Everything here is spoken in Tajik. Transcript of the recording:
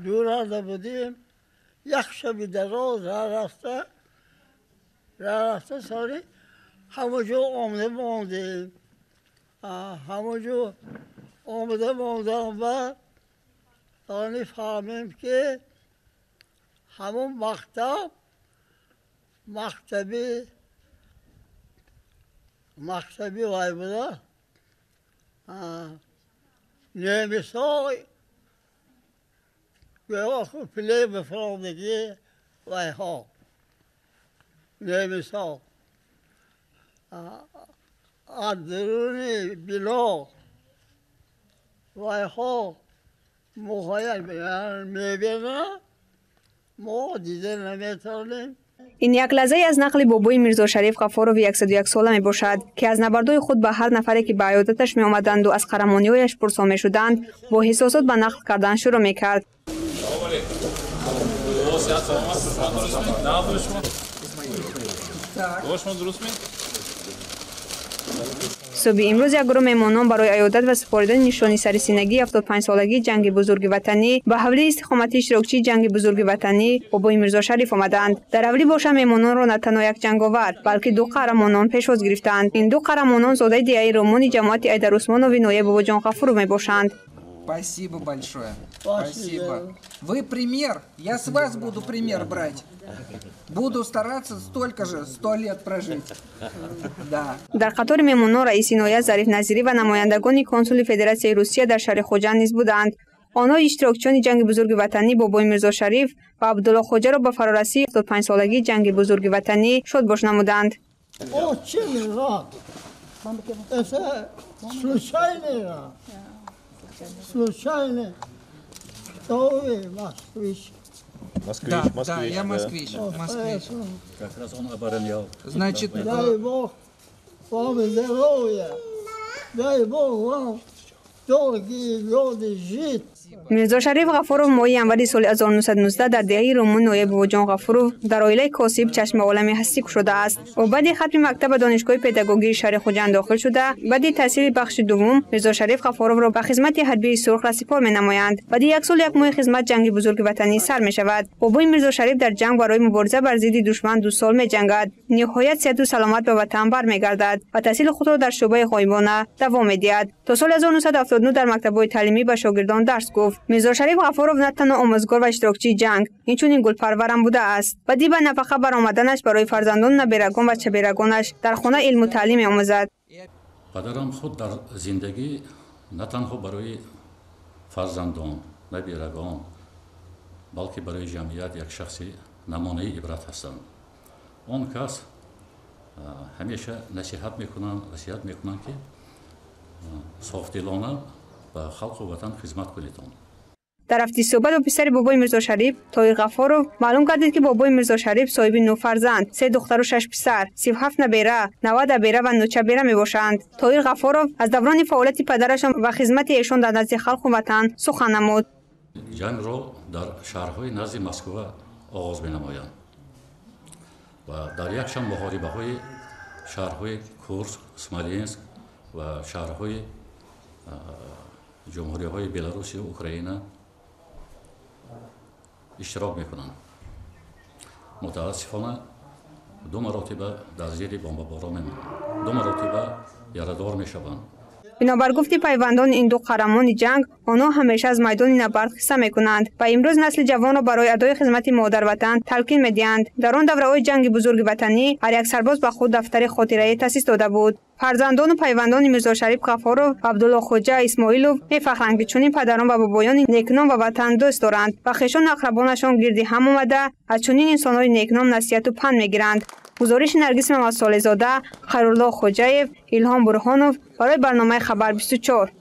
Дурада будем, як шаби дароз рафта рафта, соли ҳамаҷо омада мондем. Ҳамаҷо омада мондам ва сони фаҳмем, ки ҳамон мактаб мактаби вай буда, немисҳо гӯё плен бифаромдагӣ вайҳо, немисҳо аз даруни бино вайҳо муҳайя мебинанд, мо дида наметавонем. Ин як лаҳзае аз нақли бобои Мирзошариф Ғаффорови 101-сола мебошад, ки аз набардҳои худ ба ҳар нафаре, ки ба аёдаташ меомаданду аз қаҳрамониҳояш пурсон мешуданд, бо ҳиссосот ба нақл кардан шурӯъ мекард. Субҳи имрӯз як гурӯҳ меҳмонон барои аёдат ва супоридани нишони сарисинагии 75-солагии ҷанги бузурги ватанӣ ба ҳавлии истиқоматии иштирокчии ҷанги бузурги ватанӣ бобои Мирзошариф омаданд. Дар ҳавлӣ боша меҳмононро на танҳо як ҷанговар, балки ду қаҳрамонон пешвоз гирифтанд. Ин ду қаҳрамонон зодаи деҳаи Румони ҷамоати Айдар Усмонови ноҳияи Бобоҷон Ғафуров мебошанд. Спасибо большое. Спасибо. Вы пример. Я с вас буду пример брать. Буду стараться столько же, 100 лет прожить. Да. Дар қатори меҳмонон раиси ноҳия Зариф Назирӣ ва намояндагони консули Федератсияи Русия дар шаҳри Хуҷанд низ буданд. Онҳо иштирокчиёни ҷанги бузурги ватанӣ бобои Мирзошариф ва Абдулло Хоҷаро ба фарорасии 75-солагии ҷанги бузурги ватанӣ шодбош намуданд. Очень рад. Это случайно. Случайно. Кто вы, москвич? Москвич, да, москвич, да, я москвич, да. Москвич. Как раз он оборонял. Значит, дай Бог вам здоровья, дай Бог вам долгие годы жить. Мирзошариф Ғафуров моҳи январи соли 1919 дар деҳаи Румун ноҳияи Бобоҷон Ғафуров дар оилаи косиб чашм ба олами ҳастӣ кушодааст. Ӯ баъди хатми мактаб ба донишгоҳи педагогии шаҳри Хуҷанд дохил шуда, баъди таҳсили бахши дуввум Мирзошариф Ғафуровро ба хизмати ҳарбии сурх расипор менамоянд. Баъди як сол як моҳи хизмат ҷанги бузурги ватанӣ сар мешавад. Бобои Мирзошариф дар ҷанг барои мубориза бар зидди душман 2 сол меҷангад. Ниҳоят сиҳату саломат ба ватан бармегардад ва таҳсили худро дар шӯъбаи ғоибона давом медиҳад. То соли 1979 дар мактабҳои таълимӣ ба шогирдон дарс гуфт. Мирзошариф Ғафуров на танҳо омӯзгор ва иштирокчии ҷанг, инчунин гулпарварам будааст. Баъди ба нафақа баромаданаш барои фарзандону наберагон ва чаберагонаш дар хона илму таълим меомӯзад. Падарам худ дар зиндагӣ на танҳо барои фарзандон, наберагон, балки барои ҷамъият як шахси намунаи ибрат ҳастанд. Он кас ҳамеша насиҳат мекунанд, васият мекунанд, ки софдилона ба халқу ватан хизмат кунедон. Дар рафти суҳбат бо писари бобои Мирзошариф Тоҳир Ғаффоров маълум гардид, ки бобои Мирзошариф соҳиби 9 фарзанд, 3 духтару 6 писар, 37 набера, 90 абера ва нӯчабера мебошанд. Тоҳир Ғаффоров аз даврони фаъолияти падарашон ва хизмати эшон дар назди халқу ватан сухан намуд. Ҷангро дар шаҳрҳои назди Москва оғоз менамоянд ва дар якчанд муҳорибаҳои шаҳрҳои Курск, Смоленск ва шаҳрҳои ҷумҳуриҳои Беларусию Украина иштирок мекунанд. Мутаассифона 2 маротиба дар зери бомбаборон мемонанд, 2 маротиба ярадор мешаванд. Бинобар гуфти пайвандони ин ду қаҳрамони ҷанг, онҳо ҳамеша аз майдони набард қисса мекунанд ва имрӯз насли ҷавонро барои адои хизмати модарватан талқин медиҳанд. Дар он давраҳои ҷанги бузурги ватанӣ ҳар як сарбоз ба худ дафтари хотираӣ таъсис дода буд. Фарзандону пайвандони Мирзошариф Ғаффоров ва Абдулло Хоҷа Исмоилов мефахранд, ки чунин падарон ва бобоёни некном ва ватандӯст доранд ва хешону ақрабонашон гирди ҳам омада аз чунин инсонҳои некном насиҳату панд мегиранд. Гузориши Наргиз Мамадсолеҳзода, Хайрулло Хоҷаев, Илҳом Бурҳонов барои барномаи Хабар 24.